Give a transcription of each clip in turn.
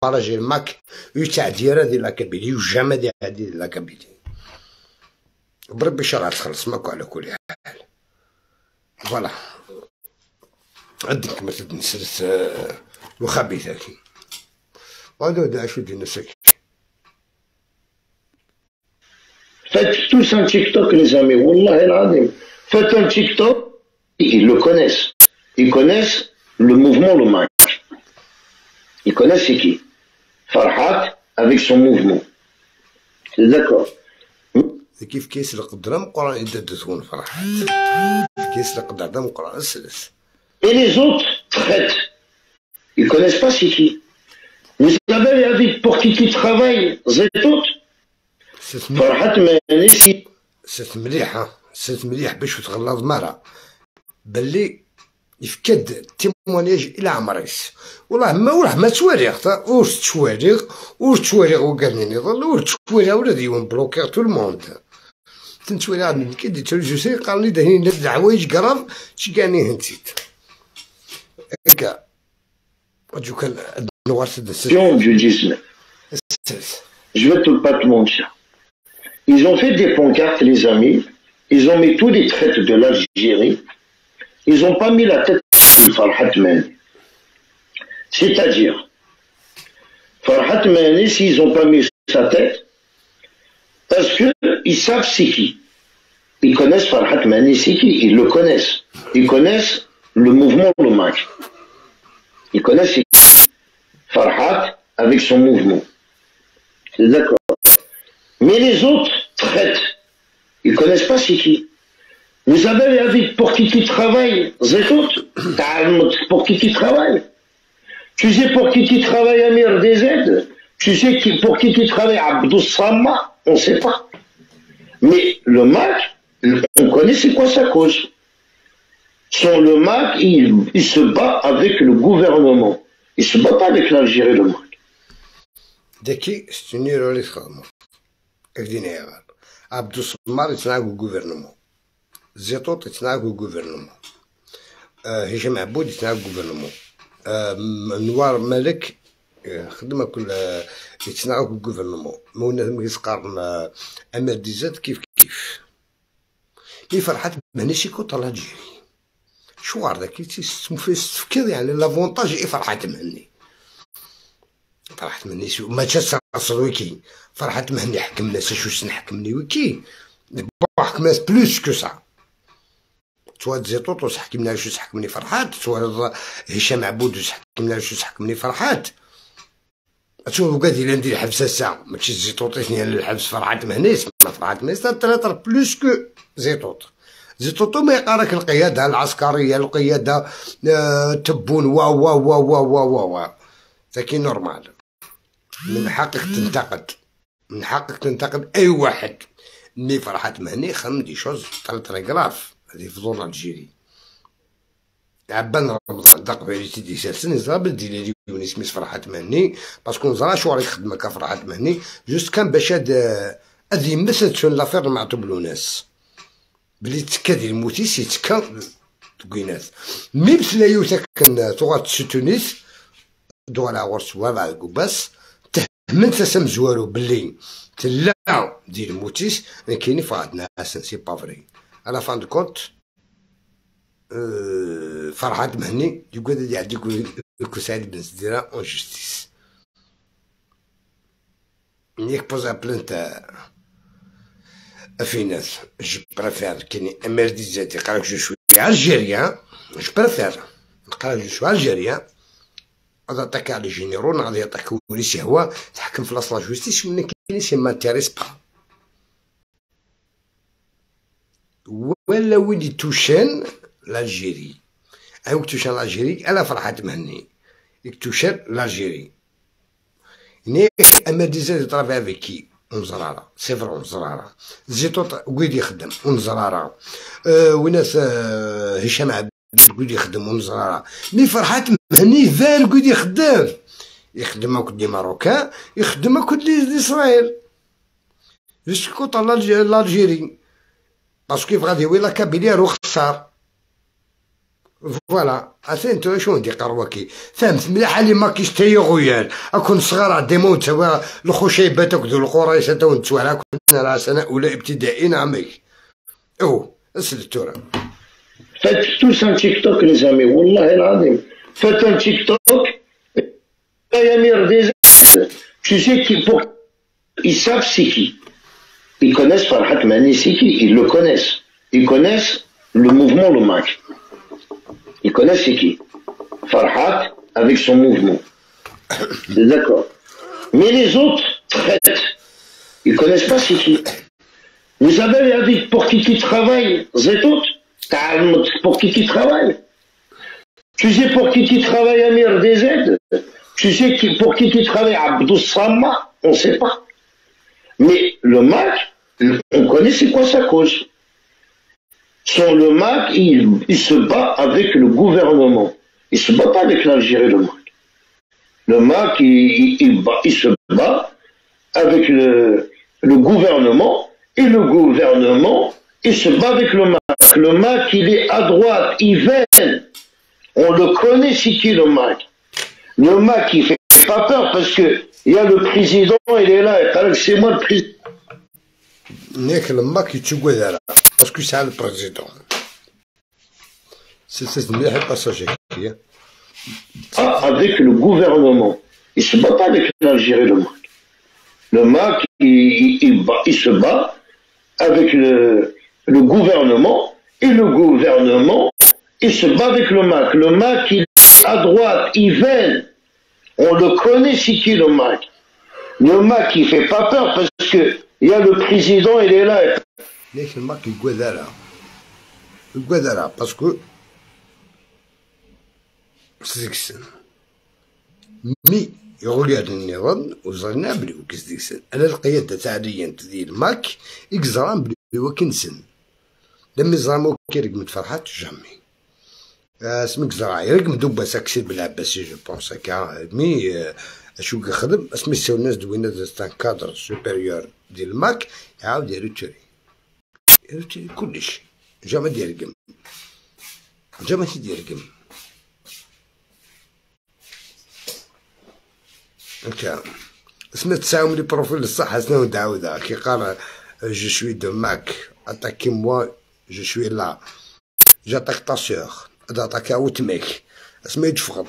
باراجي الماك يتاع ديرا ديال la Kabylie و jamais ديال la Kabylie. بربي شرع تخلص ماكو على كل حال. voilà عندك مثل نسرس وخبيثة وهذا داعش ودي نسك. Faites tous un TikTok, les amis. والله العظيم. Faites un TikTok. Ils le connaissent. Ils connaissent le mouvement le MAK. Ils connaissent c'est qui. Farhat avec son mouvement. C'est d'accord. كيف كيس القدرة مقران إذا تكون فرحات. كيس القدرة مقران السلس. Et les autres traitent. Ils connaissent pas c'est qui. Vous savez avec pour qui travaille Zitout. فرحات مهني. ست مليحة، ست مليح باش تغلط مرة باللي يفكد témoignage الى عمريس. والله ما والله ما تواريخ واش تواريخ واش تواريخ وقالني نظل واش تواريخ ولا ديون bloquer tout le monde تنتواريخ عندي كي جو سي قال لي دهين الحوايج graves شي كاني هنتيت هكا جو كان نوار du 19. Je vais te pas te mentir. Ils ont fait des pancartes, les amis. Ils ont mis tous les traits de l'Algérie. Ils n'ont pas mis la tête de Farhat Mehni. C'est-à-dire, Farhat Mehni, s'ils n'ont pas mis sa tête, parce qu'ils savent c'est qui. Ils connaissent Farhat Mehni, c'est qui. Ils le connaissent. Ils connaissent le mouvement le MAK. Ils connaissent c'est qui. Farhat avec son mouvement. C'est d'accord. Mais les autres traitent. Ils ne connaissent pas c'est qui. Vous savez avec pour qui travaille Zitout, pour qui travaille. Tu sais pour qui travaille Amir DZ. Tu sais pour qui travaille Abdou Sama. On ne sait pas. Mais le MAK, on connaît c'est quoi sa cause. Son le MAK, il se bat avec le gouvernement. Il ne se bat pas avec l'Algérie, le MAK. Daki, c'est une erreur. عبدو السمار يتناقو ال gouvernement، زيطوط يتناقو ال gouvernement، هشام عبود يتناقو ال gouvernement، نوار مالك خدمة كل يتناقو ال gouvernement، مونا يسقارن أمير ديزاد كيف كيف. لي فرحات مانيش contre l'Algérie. شو غار ذاك تفكير يعني l'avantage إي فرحات مهني. فرحت مهني ما تشاس ويكي فرحت مهني حكمنا شو نحكمني ويكي حكمنا plus que ça توا زيطوط حكمنا شو حكمني فرحات توا هشام عبود حكمنا شو حكمني فرحات تشوف وقاد الا ندير حبس الساعه ماشي زيطوط اثنين الحبس فرحات مهني فرحات مهني traître plus que زيطوط زيطوط ما يقارك القياده العسكريه القياده تبون وا وا وا وا وا وا وا لكن normal من حقك تنتقد، من حقك تنتقد اي واحد. mais فرحات مهني خدم des choses très très graves هذه في دور l'Algérie. عبان رمضان دق بالي تيدي سالسن يزرا بالدي لي سميت فرحات مهني parce que نزرا شو راه يخدم هكا فرحات مهني juste كان باش هاد يمثل شون l'affaire مع طوبلوناس بلي تكا ديال الموتيس يتكا تكوينات مي بسلا يوتا كن تغات تونس دولا غورس وابع كوباس من تسم زوارو باللي تلا ديال الموتيس كاين فواحد ناس c'est pas vrai à la fin du compte. فرحات مهني يقول يعدي يقول سعيد بن سديرة en justice نيك posa plainte فيناس je préfère كاين امير ديزاد يقراك je suis algérien je préfère نقرا je suis algérien غادي يعطيك على généraux غادي يعطيك وليس هو تحكم في la justice من كاين ça m'intéresse pas ولا وين توشان l'Algérie او توشان l'Algérie انا فرحات مهني توشان l'Algérie نيك اما ديزاد travaille avec qui ونزرارة c'est vrai ونزرارة زيطوط ويد يخدم ونزرارة وناس هشام عبد قد يخدم ونزرارة mais فرحات مهني فار قد يخدم يخدم كل les Marocains يخدم كل les اسرائيل juste contre l'Algérie parce que غادي oui la Kabylie روح خسار voilà عرفتي انت شو ندي قرواكي فهمت مليح اللي ما كيش تيغويال اكون صغار ديما توا الخشيبات ذو القريش تا نتوالى كنا راه سنه اولى ابتدائي نعمك او اسال التورا. Faites tous un TikTok les amis, والله العظيم. Faites un TikTok. Amir DZ, tu sais qui pour ils savent c'est qui. Ils connaissent Farhat Mani, c'est qui, ils le connaissent. Ils connaissent le mouvement le MAK. Ils connaissent c'est qui. Farhat avec son mouvement. C'est d'accord. Mais les autres traitent. Ils connaissent pas c'est qui. Vous savez avec pour qui travaille Zetout, pour qui travaille. Tu sais pour qui travaille Amir DZ. Tu sais pour qui travaille Abdou Sama, on ne sait pas. Mais le MAK, on connaît c'est quoi sa cause. Son le MAK, il se bat avec le gouvernement. Il se bat pas avec l'Algérie, le MAK. Le MAK, il se bat avec le gouvernement, et le gouvernement, il se bat avec le MAK. Le MAK, il est à droite, il veine. On le connaît, c'est qui le MAK. Le MAK, il fait pas peur parce que il y a le président, il est là, c'est moi le président. نيك le MAK يتشوى parce que c'est le président. C'est مليح passager. Avec le gouvernement. Il se bat pas avec l'Algérie, le MAK. Le MAK, il se bat avec le gouvernement, et le gouvernement, il se bat avec le MAK. Le MAK, il est à droite, il veine. On le connaît, c'est qui le MAK. Le MAK, il fait pas peur parce que il y a le président, il est là. ليش الماك يقدرها يقدرها parce que سيكسن mais يغير النظام وزرنا بلي وكسديكسن انا القيادة تاع ريان تدي الماك يكزران بلي وكنسن لما يزرامو كيرقم فرحات jamais اسمك زرع يرقم دوبا ساكسي بالعباسي je pense هكا mais اشو كيخدم اسمي سيو الناس دوينا un cadre supérieur ديال الماك يعاود يروتوري يروتوري كلش jamais ديال jamais تيدير هكا اسمها تساوم les profils الصح سنو نعاودها كي قال je suis du MAK attaquez-moi je suis là j'attaque ta sœur attaque اوتميك اسمها يتفقد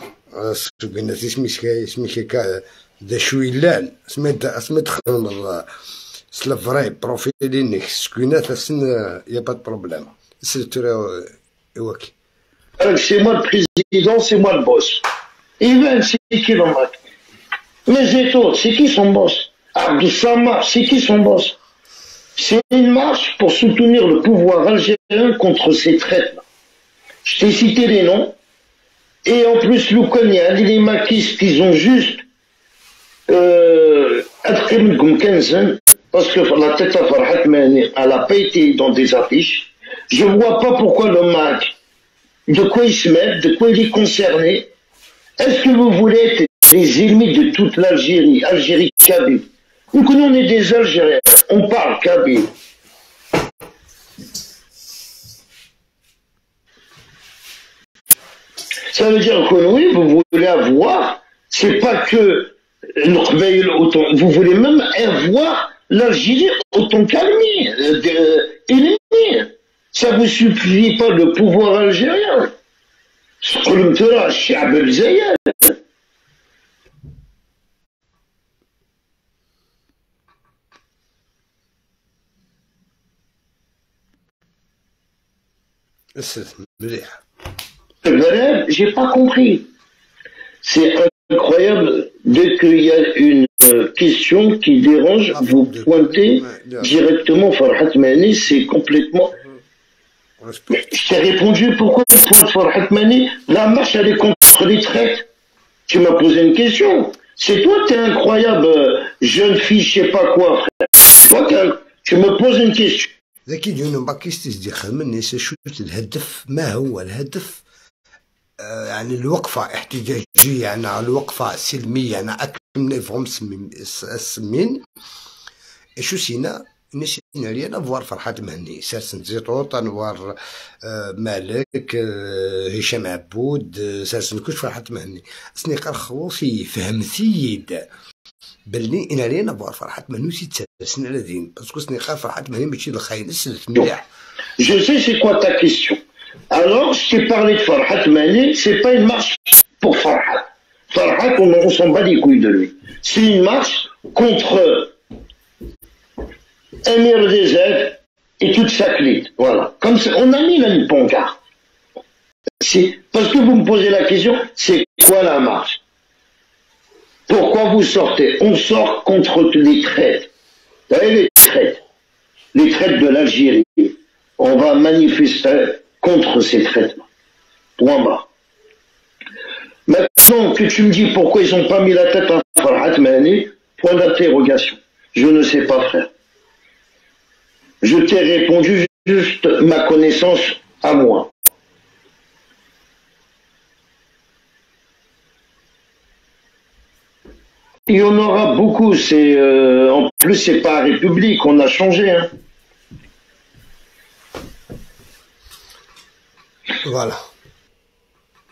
قلنا سميك دا شوي لال اسمها تخدم c'est le vrai profil انك سكينات سن y a pas de problème سيرتو ايواكي. C'est moi le président, c'est moi le boss. Even, c'est qui le MAK? Mais Zetout, c'est qui son boss? Abdou Sama, c'est qui son boss? C'est une marche pour soutenir le pouvoir algérien contre ces traîtres. Je t'ai cité les noms. Et en plus, Loukania, les makistes, ils ont juste parce que la tête à Farhat Mani, elle n'a pas été dans des affiches. Je ne vois pas pourquoi le MAK, de quoi il se mêle, de quoi il est concerné. Est-ce que vous voulez être les ennemis de toute l'Algérie, Algérie Kabyle? Donc nous on est des Algériens, on parle Kabyle. Ça veut dire que oui, vous voulez avoir, c'est pas que autant, vous voulez même avoir l'Algérie autant qu'ennemi. Ça vous suffit pas le pouvoir algérien. الشعب الجزائري. J'ai pas compris. C'est incroyable. Dès qu'il y a une question qui dérange, vous pointez directement Farhat Mani, c'est complètement... Je t'ai répondu, pourquoi tu pointes Farhat Mani? La marche, elle est contre les traites. Tu m'as posé une question. C'est toi, t'es incroyable, jeune fille, je sais pas quoi, frère. Toi, tu me poses une question. ذاك يجينا باكيستيس دي خدمني شو الهدف؟ ما هو الهدف؟ يعني الوقفة احتجاجية، يعني الوقفة سلمية، يعني أكمل فهم السمين شو سينا الناس rien à voir فرحات مهني سارسن زيطوط انوار مالك هشام عبود سارسن كلش فرحات مهني سني قال خلوصي فهمتيد بلي انا rien à voir فرحات مهني سي على دين parce que سني قال فرحات مهني ماشي الخاين سلت مليح. Je sais c'est quoi ta question. Alors, je t'ai parlé de Farhat Mehni, c'est pas une marche pour Farhat. Farhat, on s'en bat les couilles de lui. C'est une marche contre Amir DZ et toute sa clique. Voilà. Comme ça, on a mis là une pancarte. C'est parce que vous me posez la question, c'est quoi la marche? Pourquoi vous sortez? On sort contre les traites. Vous savez, les traites. Les traites de l'Algérie. On va manifester contre ces traitements. Point barre. Maintenant que tu me dis pourquoi ils n'ont pas mis la tête à Farhat Mehni, point d'interrogation. Je ne sais pas, frère. Je t'ai répondu juste ma connaissance à moi. Il y en aura beaucoup. C'est en plus c'est pas République, on a changé. Hein. Voilà.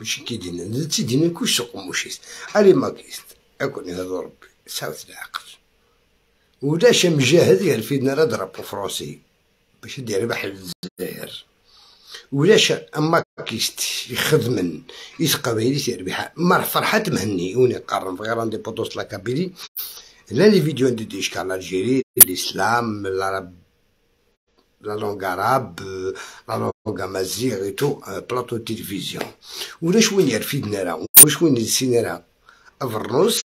وش كيدينا تيدينا كلشي قموشيست الي ماكيست اكون هذا ربي ساوت العقل ولاش مجاهد يرفدنا راه drapeau français باش يدير ربح الجزائر ولاش makiste يخدمن يتقبيلي تيربح ما فرحات مهني وني قرن غير indépendance la Kabylie لا les vidéos عندي ديشكا l'Algérie الاسلام العرب la langue arabe, la langue amazigh et tout, plateau de télévision. ولاش وين يرفدنا راه واش وين يسينا راه افرنوس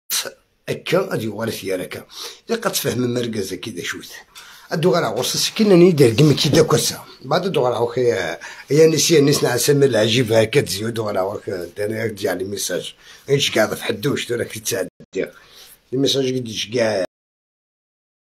هكا غادي يوارث يا راكا الا قد تفهم مركز كي شوت ادو غير غوص كي ناني دير كيما كي داك وسا بعد ادو غير اوكي يا نسي نسنا سمي العجيب هكا تزيد غير اوك انا تجي les messages ايش قاعد في حدوش ترى كي تساعد les messages قد كاع.